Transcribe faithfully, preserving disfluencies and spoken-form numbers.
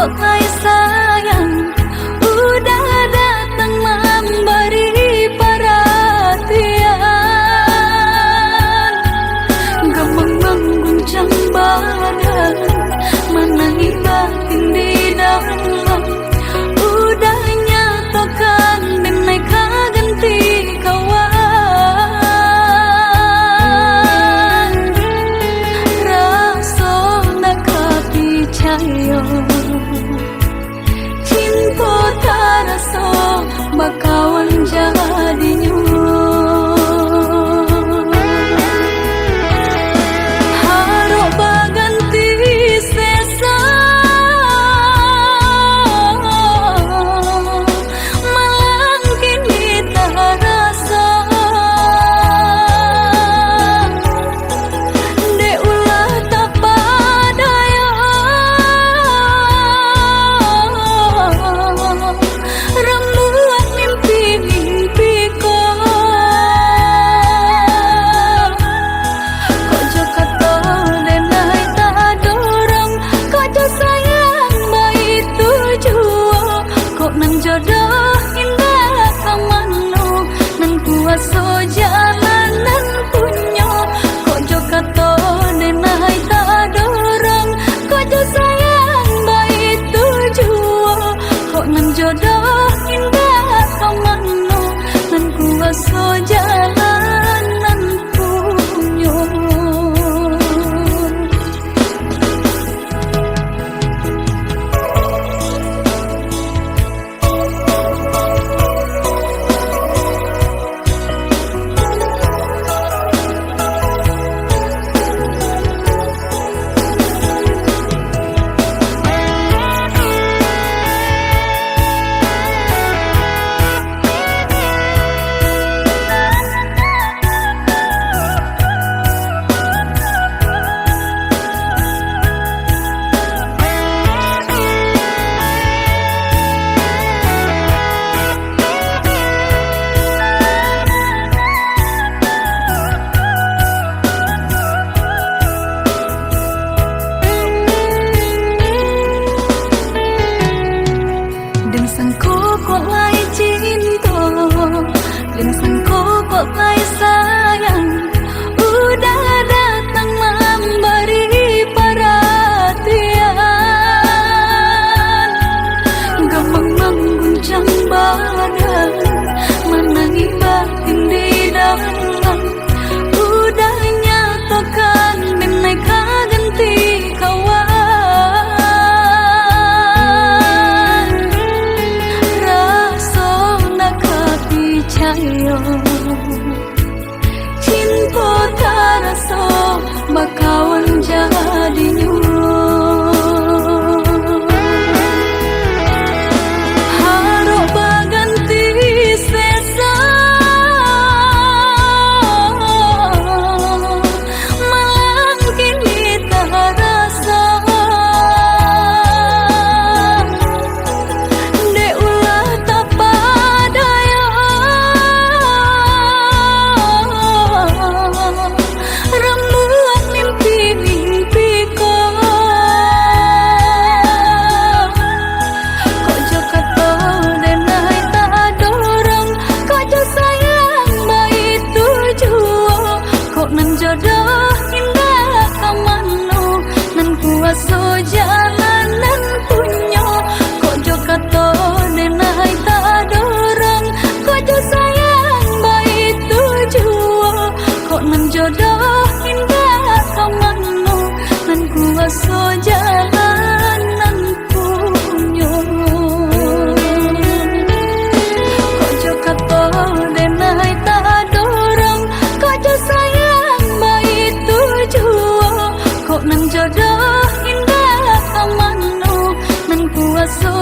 Hai sayang, udah datang mambari paratian. Gamang mangguncang badan, manangih batin di dalam. Udah nyatokan, den ai ka ganti kawan. Raso ndak ka picayo, cinto taraso bakawan jadinyo. Harok baganti sesa, malang kini tarasa. Dek ulah tapadayo, rambuak mimpi-mimpi ko. Kok jo kato den ai tadorong, kok jo sayang baitu juo. Kok nan jodoh indak ka mano, nan kuaso jalan nan punyo. Kok jo kato den ai tadorong, kok jo sayang baitu juo. Kok nan jodoh indak ka mano, nan kuaso jalan nan punyo. Den sangko kok lai cinto, den sangko kok lai sayang, udah datang mambari paratian. Gamang mangguncang badan, manangih batin di dalam. Udah nyatokan, den ai ka ganti kawan. Raso ndak ka picayo, cinto taraso bakawan jadinyo. Harok baganti sesa, malang kini tarasa. Dek ulah tapadayo, rambuak mimpi-mimpi ko. Kok jo kato den ai tadorong, kok jo sayang baitu juo. Kok nan jodoh indak ka mano, nan kuaso jalan nan punyo. Kok jo kato den ai tadorong, kok jo sayang baitu juo. Kok nan jodoh indak ka mano, nan kuaso jalan nan punyo. Kok jo kato den ai tadorong, kok jo sayang baitu juo. Kok nan jodoh indak ka mano, nan kuaso